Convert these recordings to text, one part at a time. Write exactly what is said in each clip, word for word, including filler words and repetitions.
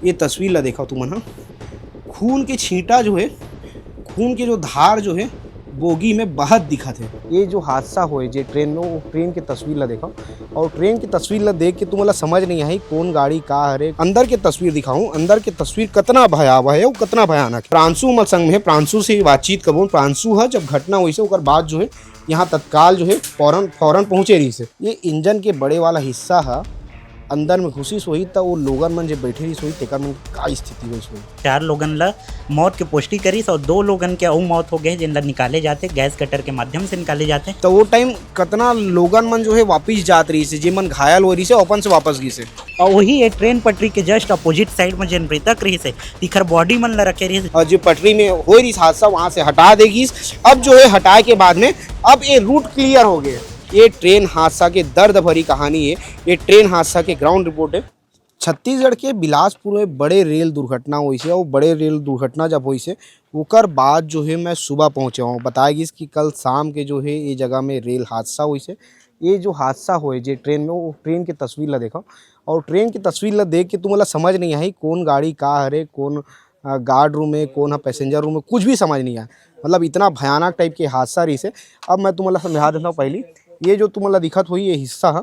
ये तस्वीर ला देखा तुमन हा, खून के छींटा जो है, खून के जो धार जो है, बोगी में बहत दिखत है। ये जो हादसा होए जे ट्रेन में, वो ट्रेन के तस्वीर ला देखा, और ट्रेन के तस्वीर ला देख के तुमन ला समझ नहीं आई कौन गाड़ी का हरे। अंदर के तस्वीर दिखाऊं, अंदर के तस्वीर कितना भयावह है, वो कितना भयानक है। प्रांशु हमर संग में है, प्रांशु से बातचीत करबो। प्रांशु है, जब घटना होइस है, ओकर बाद जो है, यहाँ तत्काल जो है, फौरन फौरन पहुंचे रहिस है। ये इंजन के बड़े वाला हिस्सा है, अंदर में घुसिस होही, त वो लोगन मन जे बैठे रहिस होही, तेकर मन का स्थिति होइस होही। चार लोगन ला मौत के पुष्टि करिस और दो लोगन के अउ मौत हो गए, जिन ला निकाले जाते, गैस कटर के माध्यम से निकाले जाते। तो वो टाइम कितना लोगन मन जो है वापिस जात रहिस हे, जे मन घायल हो रहिस हे, अपन से वापस गिस हे। और वही ये ट्रेन पटरी के just opposite side में जेन मृतक रहिस हे, तिखर बॉडी मन ला रखे रहिस हे। और जो पटरी में हो रहिस हादसा, वहाँ से हटा दे गिस। अब जो है हटाए के बाद में अब ये रूट क्लियर हो गए। ये ट्रेन हादसा के दर्द भरी कहानी है, ये ट्रेन हादसा के ग्राउंड रिपोर्ट है। छत्तीसगढ़ के बिलासपुर में बड़े रेल दुर्घटना होइस हे, और बड़े रेल दुर्घटना जब होइस हे, ओकर बाद जो है मैं सुबह पहुँचे हूँ। बताया गिस कि कल शाम के जो है ये जगह में रेल हादसा होइस हे। ये जो हादसा होए जे ट्रेन में, वो ट्रेन के तस्वीर ला देखा, और ट्रेन के तस्वीर ला देख के तुमन ला समझ नहीं आई कौन गाड़ी का हरे, कौन अ, गार्ड रूम है, कौन है पैसेंजर रूम है, कुछ भी समझ नहीं आया। मतलब इतना भयानक टाइप के हादसा रहिस हे। अब मैं तुमन ला समझा देता हूँ पहली, ये जो तुमन ला दिखत होही, ये हिस्सा है,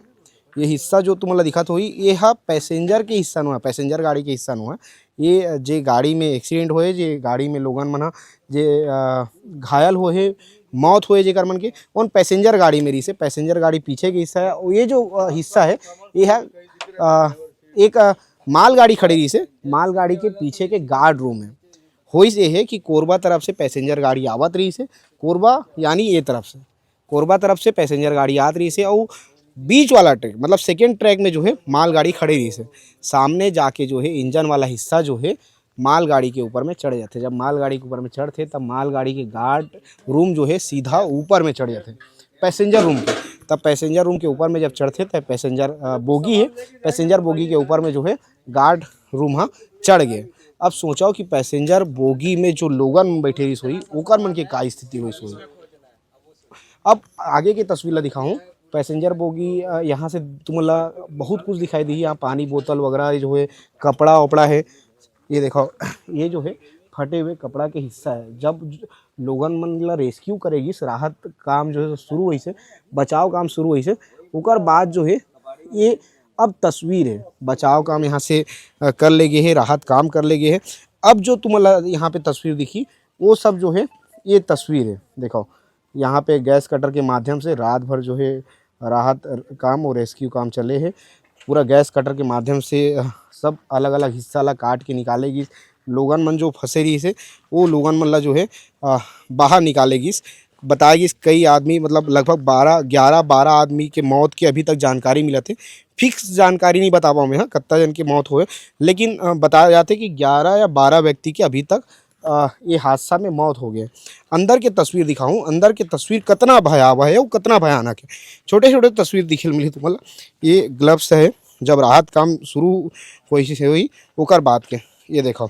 ये हिस्सा जो तुमन ला दिखत होही, ये हा पैसेंजर के हिस्सा नो है, पैसेंजर गाड़ी के हिस्सा नो है। ये जे गाड़ी में एक्सीडेंट होए, जे गाड़ी में लोगन मन हा जे अ, घायल होए, मौत होए जेकर मन के, उन पैसेंजर गाड़ी में रहिस हे। पैसेंजर गाड़ी पीछे के हिस्सा है। और ये जो अ, हिस्सा है, ये है अ, एक अ, मालगाड़ी खड़े रहिस हे, मालगाड़ी के पीछे के गार्ड रूम है। होइस ये है कि कोरबा तरफ से पैसेंजर गाड़ी आवत रहिस हे, कोरबा यानी ये तरफ से, कोरबा तरफ से पैसेंजर गाड़ी आत रहिस हे, और बीच वाला ट्रैक, मतलब सेकेंड ट्रैक में जो है मालगाड़ी खड़े रहिस हे। सामने जाके जो है इंजन वाला हिस्सा जो है मालगाड़ी के ऊपर में चढ़ जाते। जब मालगाड़ी के ऊपर में चढ़ते, तब मालगाड़ी के गार्ड रूम जो है सीधा ऊपर में चढ़ जाते पैसेंजर रूम के। तब पैसेंजर रूम के ऊपर में जब चढ़ते, तब पैसेंजर अ, बोगी है, पैसेंजर बोगी के ऊपर में जो है गार्ड रूम हा चढ़ गए। अब सोचो कि पैसेंजर बोगी में जो लोगन बैठे रहिस होही, ओकर मन के का स्थिति होइस होही। अब आगे के तस्वीर ला दिखाऊं। पैसेंजर बोगी अ, यहाँ से तुमन ला बहुत कुछ दिखाई दी। यहाँ पानी बोतल वगैरह जो है, कपड़ा वपड़ा है, ये देखो, ये जो है फटे हुए कपड़ा के हिस्सा है। जब ज-, लोगन मन ला रेस्क्यू करे गिस, राहत काम जो है शुरू होइस हे, बचाव काम शुरू होइस हे, ओकर बाद जो है ये अब तस्वीर है, बचाव काम यहाँ से अ, कर ले गे है, राहत काम कर ले गे है। अब जो तुमन ला यहाँ पे तस्वीर दिखी, वो सब जो है ये तस्वीर है। देखो, यहाँ पे गैस कटर के माध्यम से रात भर जो है राहत काम और रेस्क्यू काम चले है। पूरा गैस कटर के माध्यम से अ, सब अलग-अलग हिस्सा ला काट के निकाले गिस। लोगन मन जो फंसे रहिस हे, वो लोगन मन ला जो है अ, बाहर निकाले गिस। बताया गिस कई आदमी, मतलब लगभग बारह, ग्यारह बारह आदमी के मौत के अभी तक जानकारी मिलत हे। फिक्स जानकारी नहीं बता पाऊँ मैं, हाँ, कत्ता जन के मौत होए, लेकिन अ, बताया जाथे कि ग्यारह या बारह व्यक्ति के अभी तक अ, ये हादसा में मौत हो गए। अंदर के तस्वीर दिखाऊं, अंदर के तस्वीर कितना भयावह है, वो कितना भयानक है। छोटे छोटे तस्वीर दिखे मिली तुमन ला। ये ग्लव्स है, जब राहत काम शुरू होइस होही, ओकर बाद के। ये देखो,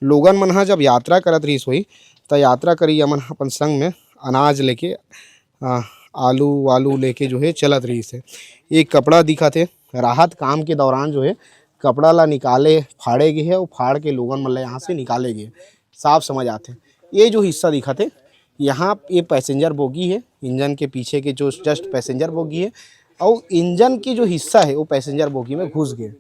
लोगन मन हा जब यात्रा करत रहिस होही, त यात्रा करइया मन अपन संग में अनाज लेके, अ, आलू वालू लेके जो है चलत रहिस हे। एक कपड़ा दिखत हे, राहत काम के दौरान जो है कपड़ा ला निकाले, फाड़े गे हे, और फाड़ के लोगन मन ला यहाँ से निकाले गे, साफ समझ आथे। ये जो हिस्सा दिखत हे, यहाँ ये पैसेंजर बोगी है, इंजन के पीछे के जो जस्ट पैसेंजर बोगी है, और इंजन के जो हिस्सा है वो पैसेंजर बोगी में घुस गए।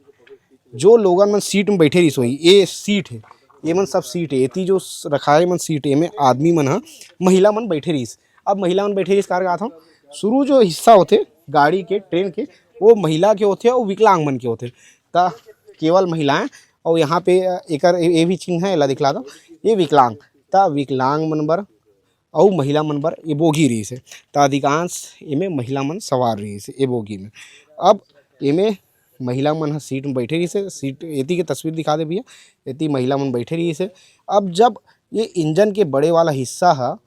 जो लोगन मन सीट में बैठे रहिस होही, ये सीट है, ये मन सब सीट है, एती जो स-, रखाए मन सीट है, एमे आदमी मन ह, महिला मन बैठे रहिस। अब महिला मन बैठे रहिस, कार का शुरू जो हिस्सा होथे गाड़ी के, ट्रेन के, वो महिला के होथे और विकलांग मन के होथे। त केवल महिलाएं, और यहाँ पे एकर ए, ए भी चिन्ह है, एला दिखला दो, ये विकलांग। त विकलांग मन बर अउ महिला मन बर ए बोगी रहिस हे। त अधिकांश एमे महिला मन सवार रहिस हे ए बोगी में। अब एमे महिला मन ह सीट में बैठे रहिस हे, सीट एती के तस्वीर दिखा दे भैया, एती महिला मन बैठे रहिस हे। अब जब ये इंजन के बड़े वाला हिस्सा ह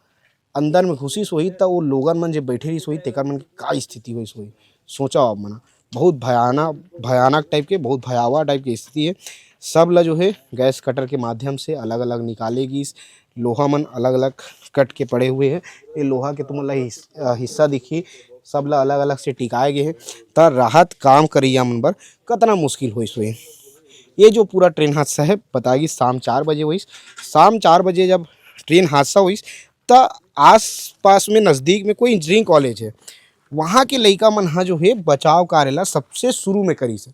अंदर में घुसिस होही, त वो लोगन मन जे बैठे रहिस होही, तेकर मन के का स्थिति होइस होही, सोचा आप मन। बहुत भयानक, भयानक टाइप के, बहुत भयावह टाइप के स्थिति है। सब ला जो है गैस कटर के माध्यम से अलग-अलग निकाले गिस। लोहा मन अलग-अलग कट के पड़े हुए हैं। ये लोहा के तुमन ला हिस-, अ, हिस्सा दिखी, सब ला अलग-अलग से टिकाए गए हैं। त राहत काम करइया मन बर कतना मुश्किल होइस होही। ये जो पूरा ट्रेन हादसा है, बताया कि शाम चार बजे होइस। शाम चार बजे जब ट्रेन हादसा होइस, त आसपास में, नज़दीक में कोई इंजीनियरिंग कॉलेज है, वहाँ के लइका मन ह जो है बचाव कार्य ला सबसे शुरू में करिस।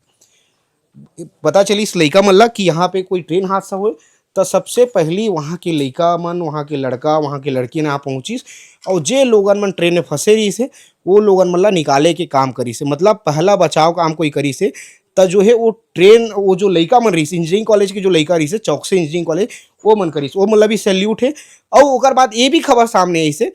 पता चलिस लइका मन ला कि यहाँ पे कोई ट्रेन हादसा होए, त सबसे पहली वहाँ के लइका मन, वहाँ के लड़का, वहाँ के लड़की ना पहुँचिस, और जे लोगन मन ट्रेन में फंसे रहिस हे, वो लोगन मन ला निकाले के काम करिस हे। मतलब, पहला बचाव काम कोई करिस हे, त जो है वो ट्रेन, वो जो लइका मन रहिस, इंजीनियरिंग कॉलेज के जो लइका रहिस हे, चौकसे इंजीनियरिंग कॉलेज, वो मन करिस, वो मन ला भी सैल्यूट है। और ओकर बाद ये भी खबर सामने आइस हे,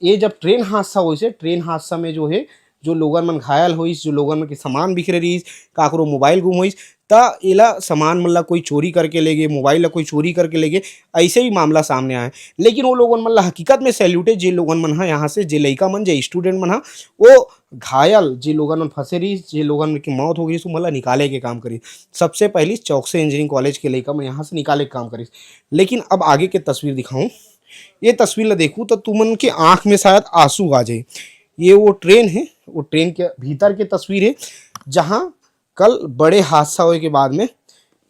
ये जब ट्रेन हादसा होइस हे, ट्रेन हादसा में जो है, जो लोगन मन घायल होइस, जो लोगन मन के सामान बिखरे रहिस, काकरो मोबाइल गुम होइस, त एला सामान मन ला कोई चोरी करके ले गे, मोबाइल ला कोई चोरी करके ले गे, ऐसे भी मामला सामने आए। लेकिन वो लोगन मन ला हकीकत में सैल्यूट है, जे लोगन मन ह यहाँ से, जे लइका मन, जे स्टूडेंट मन ह, वो घायल, जे लोगन मन फंसे रहिस, जे लोगन के मौत हो गई, उमन ला निकाले के काम करिस। सबसे पहली चौकसे इंजीनियरिंग कॉलेज के लइका मन यहाँ से निकाले के काम करिस। लेकिन अब आगे के तस्वीर दिखाऊं, ये तस्वीर ला देखू तो तुमन के आंख में शायद आंसू आ जाए। ये वो ट्रेन है, वो ट्रेन के भीतर के तस्वीर है, जहाँ कल बड़े हादसा होए के बाद में,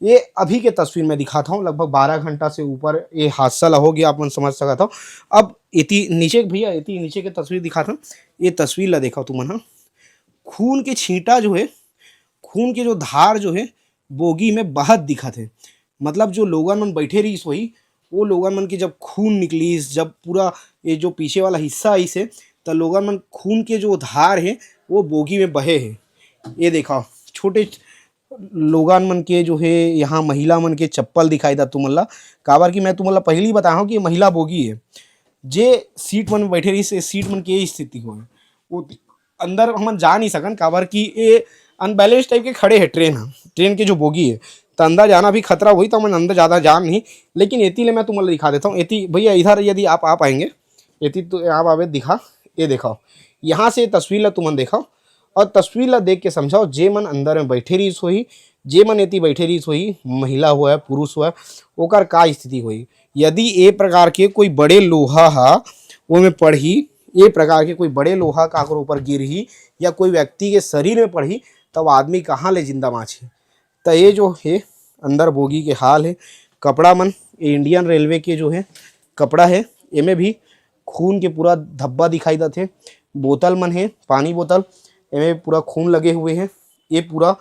ये अभी के तस्वीर मैं दिखाता हूँ, लगभग बारह घंटा से ऊपर ये हादसा ला हो गया, अपन समझ सकत हो। अब इति नीचे, भैया, इति नीचे के तस्वीर दिखाता हूँ, ये तस्वीर ला देखा तुमन ह, खून के छींटा जो है, खून के जो धार जो है, बोगी में बहत दिखत है। मतलब, जो लोगन मन बैठे रहिस होही, वो लोगन मन के जब खून निकलिस, जब पूरा ये जो पीछे वाला हिस्सा आइस हे, त लोगन मन खून के जो धार हे, वो बोगी में बहे हे। ये देखा, छोटे लोगन मन के जो है, यहाँ महिला मन के चप्पल दिखाई दा तुमन ला, काबर कि मैं तुमन ला पहली बताया हूँ कि ये महिला बोगी है। जे सीट मन में बैठे रहिस, ये सीट मन के ये स्थिति होय, वो अंदर हमन जा नहीं सकन, काबर कि ये अनबैलेंस टाइप के खड़े है ट्रेन ह, ट्रेन के जो बोगी है, तो अंदर जाना भी खतरा होही, तो हमन अंदर ज़्यादा जान नहीं। लेकिन एती ले मैं तुमन ला दिखा देता हूँ, एती भैया, इधर यदि आप आ पाएंगे, एती तो आप आवे दिखा, ये देखा, यहाँ से ये तस्वीर ला तुमन देखा, और तस्वीर ला देख के समझाओ, जे मन अंदर में बैठे रहिस होही, जे मन एती बैठे रहिस होही, महिला होय, पुरुष होय, ओकर का स्थिति होही। यदि ए प्रकार के कोई बड़े लोहा ह ओमे पड़ही, ए प्रकार के कोई बड़े लोहा काकरो ऊपर गिरही या कोई व्यक्ति के शरीर में पड़ही, तब आदमी कहाँ ले जिंदा बाँचही? त ये जो हे अंदर बोगी के हाल हे, कपड़ा मन, ये इंडियन रेलवे के जो हे कपड़ा हे, एमे भी खून के पूरा धब्बा दिखाई देथे। बोतल मन हे, पानी बोतल, एमे पूरा खून लगे हुए हे। ये पूरा,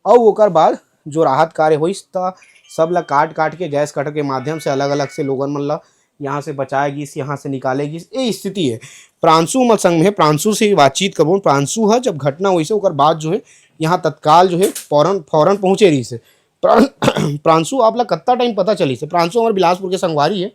अउ ओकर बाद जो राहत कार्य होइस, त सब ला काट-काट के गैस कटर के माध्यम से अलग-अलग से लोगन मन ला यहाँ से बचाए गिस, यहाँ से निकाले गिस। ये स्थिति हे। प्रांशु हमर संग में हे, प्रांशु से बातचीत करबो। प्रांशु ह जब घटना होइस हे, ओकर बाद जो हे, यहाँ तत्काल जो हे, फौरन, फौरन पहुँचे रहिस हे। प्रां-, प्रांशु, आप ला कत्ता टाइम पता चलिस हे? प्रांशु हमर बिलासपुर के संगवारी हे,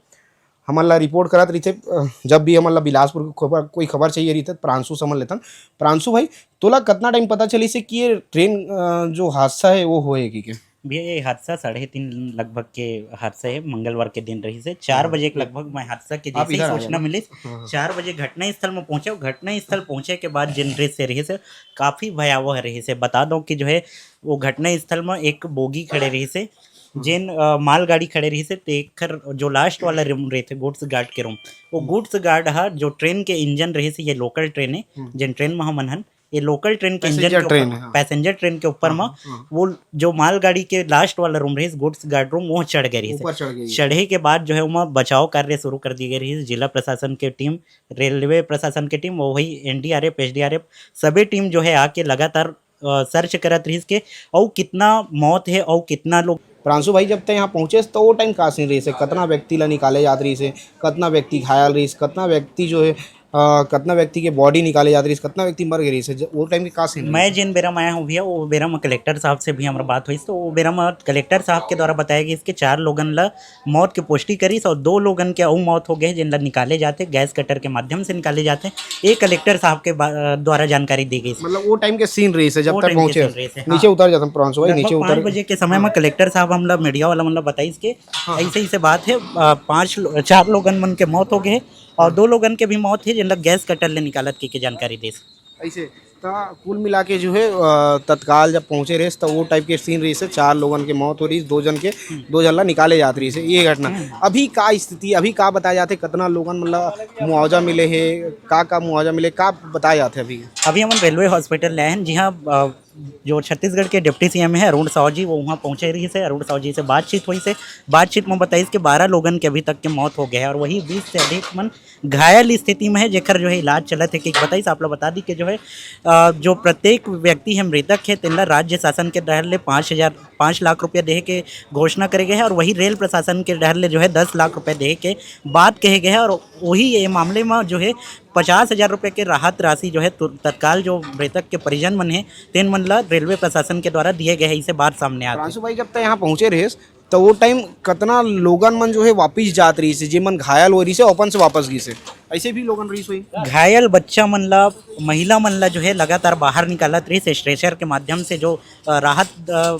हमन ला रिपोर्ट करत रहिथे, अ, जब भी हमन ला बिलासपुर के खबर, कोई खबर चाहिए रहिथे, त प्रांशु से हमन लेथन। प्रांशु भाई, तोला कतना टाइम पता चलिस हे कि ये ट्रेन, अ, जो हादसा हे, वो होए हे कि के? भैया, ये हादसा साढ़े तीन लगभग के हादसा हे, मंगलवार के दिन रहिस हे, चार हाँ, बजे के ये लगभग मैं हादसा के आप जैसे ही इधर आ सूचना जाना। मिलिस, हाँ, हाँ। चार बजे घटना स्थल में पहुंचे। घटना स्थल पहुंचे के बाद जिन दृश्य रहिस हे, काफ़ी भयावह रहिस हे। बता दो कि जो है, वो घटना स्थल में एक बोगी खड़े रहिस हे, हम्म। जेन, अ, मालगाड़ी खड़े रहिस हे, तेखर जो लास्ट वाला रूम रहिथे, गुड्स गार्ड के रूम, वो हम्म। गुड्स गार्ड ह, जो ट्रेन के इंजन रहिस हे, ये लोकल ट्रेन हे, हम्म। जेन ट्रेन में हमन हन, ये लोकल ट्रेन के इंजन पैसेंजर के ऊपर, ट्रेन है, हाँ। पैसेंजर ट्रेन के ऊपर हाँ, में हाँ, हाँ। वो जो मालगाड़ी के लास्ट वाला रूम रहिस, गुड्स गार्ड रूम, वो चढ़ गए रहिस। ऊपर चढ़ गए। चढ़े के बाद जो है, वहाँ बचाव कार्य शुरू कर दिए गए रहिस। जिला प्रशासन के टीम, रेलवे प्रशासन के टीम, वो वही एनडीआरएफ, एसडीआरएफ, सभी टीम जो है, आके लगातार, अ, सर्च करत रहिस के अउ कितना मौत हे अउ कितना लोग। प्रांशु भाई, जब तक यहाँ पहुँचे, तो वो टाइम का सीन रहिस हे? कतना व्यक्ति ला निकाले जात रहिस हे? कतना व्यक्ति घायल रहिस? कतना व्यक्ति जो है, अ, कतना व्यक्ति के बॉडी निकाले जात रहिस, कतना व्यक्ति मर गे रहिस, ज-, वो टाइम के का सीन मैं रहिस? जेन बेरा में आया हूँ भैया, वो बेरा में कलेक्टर साहब से भी हमारा बात हुई, तो वो बेरा में कलेक्टर साहब के द्वारा बताया गया कि चार लोगन ला मौत के पुष्टि करिस और दो लोगन के अउ मौत हो गए, जिन ला निकाले जाते, गैस कटर के माध्यम से निकाले जाते। ये कलेक्टर साहब के बा-, द्वारा जानकारी दी गई। मतलब वो टाइम के सीन रहिस हे, जब वो तक टाइम के पहुंचे, सीन रहिस हे, नीचे हाँ। उतर जाता प्रांशु भाई, लगभग नीचे उतर पाँच बजे के समय में हाँ। कलेक्टर साहब हमला मीडिया वाला मन ला बताइस के हाँ, हाँ। ऐसे, ऐसे बात है, अ, पाँच लो-, चार लोगन मन के मौत हो गए और दो लोगन के भी मौत हे, जिन ला गैस कटर ले निकालत के, के जानकारी देस। ऐसे, त कुल मिला के जो है, अ, तत्काल जब पहुंचे रहिस, त वो टाइप के सीन रहिस हे, चार लोगन के मौत हो रहिस, दो जन के, हम्म। दो जन ला निकाले जात रहिस हे, ये घटना। हम्म। अभी का स्थिति, अभी का बताया जात हे, कतना लोगन मन ला मुआवजा मिले हे, का, का मुआवजा मिले, का बताया जात हे अभी? अभी हमन रेलवे हॉस्पिटल ले आए हैं, जी हाँ, अ, जो छत्तीसगढ़ के डिप्टी सीएम है अरुण साव जी, वो वहाँ पहुँचे रहिस हे। अरुण साव जी से बातचीत होइस हे। बातचीत में बताइस कि बारह लोगन के अभी तक के मौत हो गए हे और वही बीस से अधिक मन घायल स्थिति में हे, जेकर जो है इलाज चलत हे। कि बताइस, आप लोग बता दी कि जो है, अ, जो प्रत्येक व्यक्ति है मृतक है, तेन ला राज्य शासन के डहर ले पाँच हजार, पाँच लाख रुपया देहे के घोषणा करे गए हे और वही रेल प्रशासन के डहर ले जो है दस लाख रुपया देहे के बात कहे गए हे और वही ये मामले में जो है पचास हजार रुपये के राहत राशि जो है तुर-, तत्काल जो मृतक के परिजन मन हे, तेन मन ला रेलवे प्रशासन के द्वारा दिए गए हे, इसे बात सामने आते। प्रांशु भाई, जब तक यहाँ पहुँचे रहे, तो वो टाइम कतना लोगन मन जो है वापिस जात रहिस हे, जे मन घायल हो रहिस हे, अपन से वापस गिस हे, ऐसे भी लोगन रहिस होही। घायल बच्चा मन ला, महिला मन ला जो है लगातार बाहर निकालत रहिस हे, स्ट्रेचर के माध्यम से जो, अ, राहत, अ,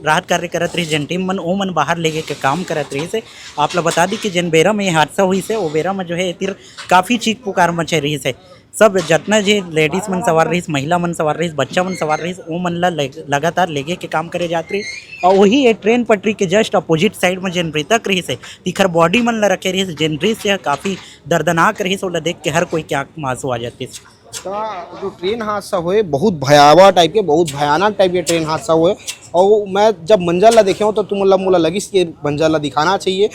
राहत कार्य करत रहिस जेन टीम मन, ओ मन बाहर लेगे के काम करत रहिस हे। आप ला बता दी कि जेन बेरा में ये हादसा होइस हे, ओ बेरा में जो है एतिर काफ़ी चीख पुकार मचे रहिस हे। सब जतना जे लेडीज मन सवार रहिस, महिला मन सवार रहिस, बच्चा मन सवार रहिस, ओ मन ला ले-, लगातार लेगे के काम करे जात रहिस। और वही ये ट्रेन पटरी के just अपोजिट साइड में जेन मृतक रहिस हे, तिखर बॉडी मन ला रखे रहिस, जेन दृश्य काफ़ी दर्दनाक रहिस, ओला देख के हर कोई के आँख में आंसू आ जातिस। तो जो ट्रेन हादसा होए, बहुत भयावह टाइप के, बहुत भयानक टाइप के ट्रेन हादसा होए। और मैं जब मंजर ला देखे हूँ, तो तुम ला, मोला लगिस कि मंजर ला दिखाना चाहिए।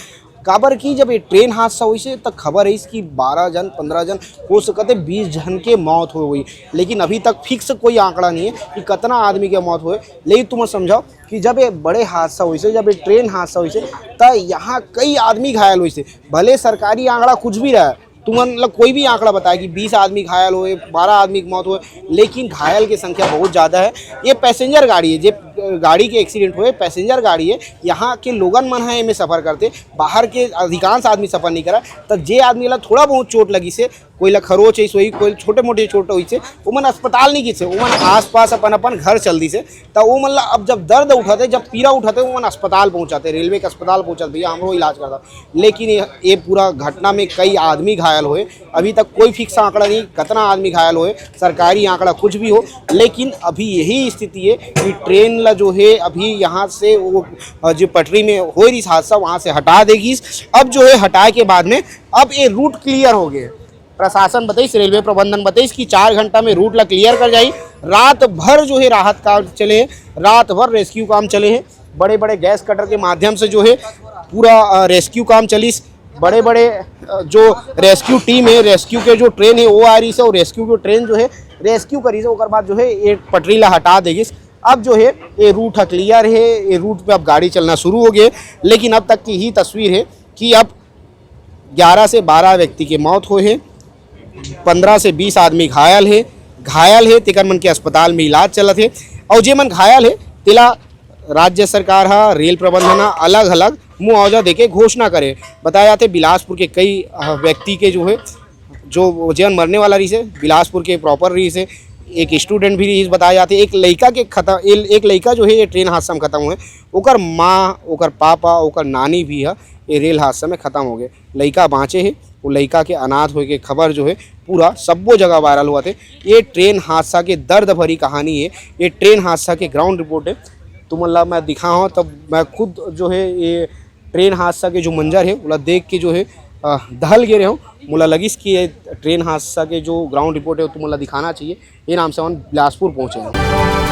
काबर कि जब ये ट्रेन हादसा होइस हे, त खबर हे इसकी बारह जन, पन्द्रह जन, हो सकत हे बीस जन के मौत हो गई, लेकिन अभी तक फिक्स कोई आंकड़ा नहीं है कि कितना आदमी के मौत होए। लेकिन तुम समझाओ कि जब ये बड़े हादसा होइस हे, जब ये ट्रेन हादसा होइस हे, त यहाँ कई आदमी घायल होइस हे। भले सरकारी आंकड़ा कुछ भी रहा, तुमन ला कोई भी आंकड़ा बताए कि बीस आदमी घायल होए, बारह आदमी की मौत होए, लेकिन घायल की संख्या बहुत ज़्यादा है। ये पैसेंजर गाड़ी है, जे गाड़ी के एक्सीडेंट होए, पैसेंजर गाड़ी है। यहाँ के लोगन मन है एमे सफर करते, बाहर के अधिकांश आदमी सफर नहीं करा। तो जे आदमी ला थोड़ा बहुत चोट लगिस हे, कोई ला खरोच होइस होही, कोई छोटे मोटे चोट होइस हे, ओमन अस्पताल नहीं गिस हे, ओमन आसपास अपन अपन घर चल दिस हे। तो ओमन ला अब जब दर्द उठाते, जब पीड़ा उठाते, ओमन अस्पताल पहुँचाते, रेलवे के अस्पताल पहुँचाते, भैया हमरो इलाज करता। लेकिन ये, ये पूरा घटना में कई आदमी घायल होए। अभी तक कोई फिक्स आंकड़ा नहीं, कितना आदमी घायल होए, सरकारी आंकड़ा कुछ भी हो, लेकिन अभी यही स्थिति है कि ट्रेन ला जो है अभी यहाँ से वो, अ, जो पटरी में हो रही हादसा, वहाँ से हटा देगी। अब जो है हटाए के बाद में अब ये रूट क्लियर हो गए। प्रशासन बताइस, रेलवे प्रबंधन बताइस कि चार घंटा में रूट ला क्लियर कर जाही। रात भर जो है राहत काम चले, रात भर रेस्क्यू काम चले है। बड़े बड़े गैस कटर के माध्यम से जो है पूरा, अ, रेस्क्यू काम चलिस। बड़े बड़े, अ, जो रेस्क्यू टीम है, रेस्क्यू के जो ट्रेन है वो आ रही है और रेस्क्यू के ट्रेन जो है रेस्क्यू करी से, ओकर बाद जो है ये पटरी ला हटा देगी। अब जो है ये रूट ह क्लियर है, ये रूट पे अब गाड़ी चलना शुरू हो गए। लेकिन अब तक की ही तस्वीर है कि अब ग्यारह से बारह व्यक्ति के मौत होए हे, पन्द्रह से बीस आदमी घायल हे, घायल हे तेकर मन के अस्पताल में इलाज चलत हे। और जे मन घायल हे तेला राज्य सरकार ह, रेल प्रबंधन ह अलग-अलग मुआवजा देके घोषणा करे। बताया जाथे बिलासपुर के कई, अ, व्यक्ति के जो है, जो जेन मरने वाला रहिस हे, बिलासपुर के प्रॉपर रहिस हे, एक स्टूडेंट भी रहिस बताया जाथे, एक लइका के खतम, एक लइका जो है ये ट्रेन हादसा में खतम हुए, ओकर माँ, ओकर पापा, ओकर नानी भी ह ये रेल हादसा में खतम हो गए। लइका बाँचे हे, वो लइका के अनाथ होए के खबर जो है पूरा सब्बो जगह वायरल हुआ थे। ये ट्रेन हादसा के दर्द भरी कहानी है, ये ट्रेन हादसा के ग्राउंड रिपोर्ट है। तुमन ला मैं दिखा हूँ, तब मैं खुद जो है ये ट्रेन हादसा के जो मंजर है, ओला देख के जो है, अ, दहल गे रहे हूँ। मोला लगिस कि ये ट्रेन हादसा के जो ग्राउंड रिपोर्ट है, वो तुमन ला दिखाना चाहिए। ये नाम से हमन बिलासपुर पहुँचे हन।